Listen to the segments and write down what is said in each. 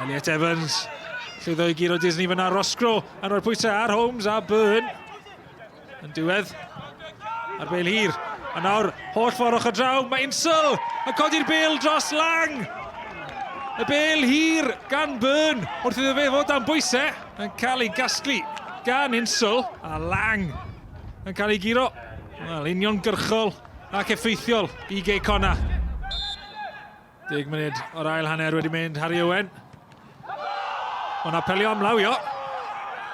Elliot Evans, llwyddo i guro Disney fyna. Roscrow yn rhoi'r pwysau ar Holmes a Byrne. Yn diwedd, ar bel hir. A nawr, holl ffordd ochr draw, mae Insel yn codi'r bel dros Lang. Y bel hir gan Byrne wrth iddo fe fod dan bwysau yn cael ei gasglu gan Insel. A Lang yn cael ei guro. Wel, uniongyrchol ac effeithiol i Gei Connah. 10 munud o'r ail hanner wedi mynd Harry Owen. Mae'n apelio am lawio.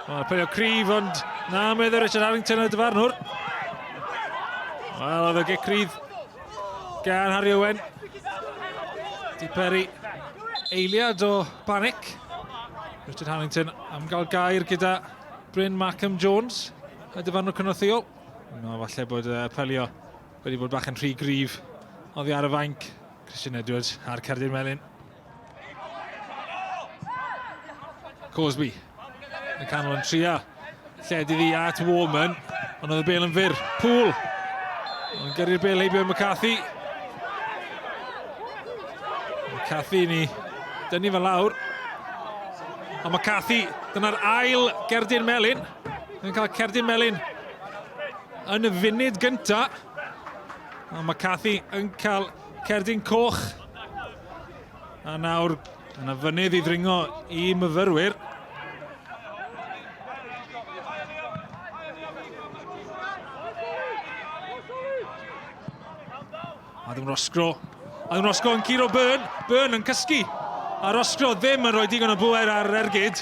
Mae'n apelio cryf, ond na, meddwl Richard Harrington y dyfarnwr. Wel, oedd y gic rydd gan Harry Owen. Di peri eiliad o panic. Richard Harrington am gael gair gyda Bryn Markham Jones, y dyfarnwr cynorthwyol. No, falle bod apelio wedi bod bach yn rhy gryf oddi ar y fainc. Christian Edwards a'r cerdyn melyn. Cosby yn canol yn tria. Lled iddi at Warman, ond oedd y bel yn fyr. Poole yn gyrru'r bel heibio McCarthy. McCarthy ni dynnu fe lawr. A McCarthy, dyna'r ail gerdyn melyn. Yn cael cerdyn melyn yn y funud gynta. A McCarthy yn cael cerdyn coch. A nawr, yna fynydd i ddringo i myfyrwyr. Adam Roscrow. Adam Roscrow yn curo Byrne. Byrne yn cysgu. A Roscrow ddim yn rhoi digon o bwer ar ergyd.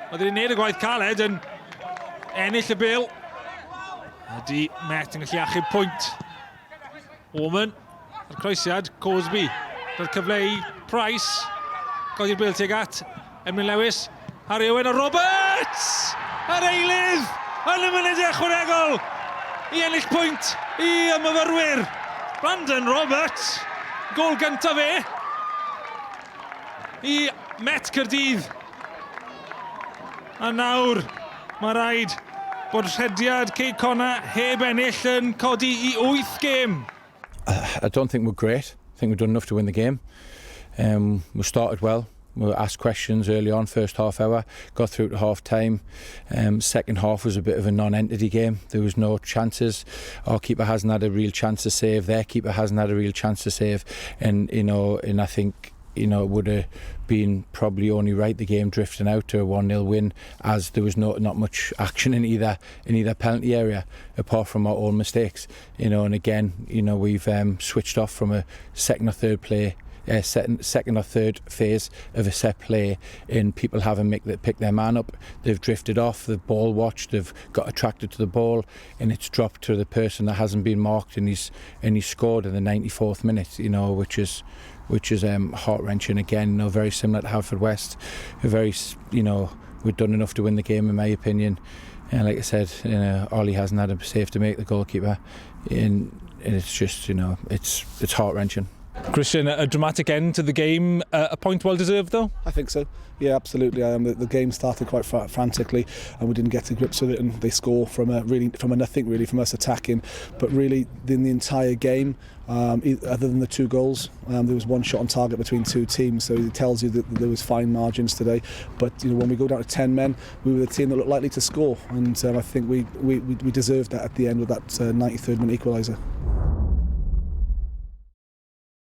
Oedd wedi gwneud y gwaith caled yn ennill y bil. Ydy Met yn gallu achub pwynt. Orman, a'r croesiad, Cosby. Roedd cyfle i Price. Godi'r bil tuag at Emlyn Lewis. Harry Owen a Roberts! Yr eilydd yn y munud ychwanegol i ennill pwynt i y myfyrwyr. Brandon Roberts, gol gyntaf fe i Met Caerdydd. A nawr mae rhaid bod rhediad Cei Connah heb ennill yn codi i 8 gêm. I don't think we're great. I think we've done enough to win the game. We started well. We were asked questions early on, first half hour, got through to half time. Second half was a bit of a non-entity game. There was no chances. Our keeper hasn't had a real chance to save. Their keeper hasn't had a real chance to save. And, you know, and I think, you know, it would have been probably only right the game drifting out to a 1-0 win, as there was not much action in either penalty area apart from our own mistakes. You know, and again, you know, we've switched off from a second or third play, second or third phase of a set play, and people haven't picked their man up. They've drifted off, they've ball watched, they've got attracted to the ball, and it's dropped to the person that hasn't been marked, and he's scored in the 94th minute, you know, which is heart-wrenching again. You know, very similar to Haverfordwest, very, you know, we've done enough to win the game in my opinion. And like I said, you know, Ollie hasn't had a save to make, the goalkeeper, and it's just, you know, it's heart-wrenching. Christian, a dramatic end to the game, a point well deserved though? I think so. Yeah, absolutely. The game started quite frantically, and we didn't get to grips with it, and they score from a really from a nothing really, from us attacking. But really, in the entire game, other than the 2 goals, there was 1 shot on target between 2 teams, so it tells you that there was fine margins today. But you know, when we go down to 10 men, we were the team that looked likely to score, and I think we deserved that at the end with that 93rd minute equaliser.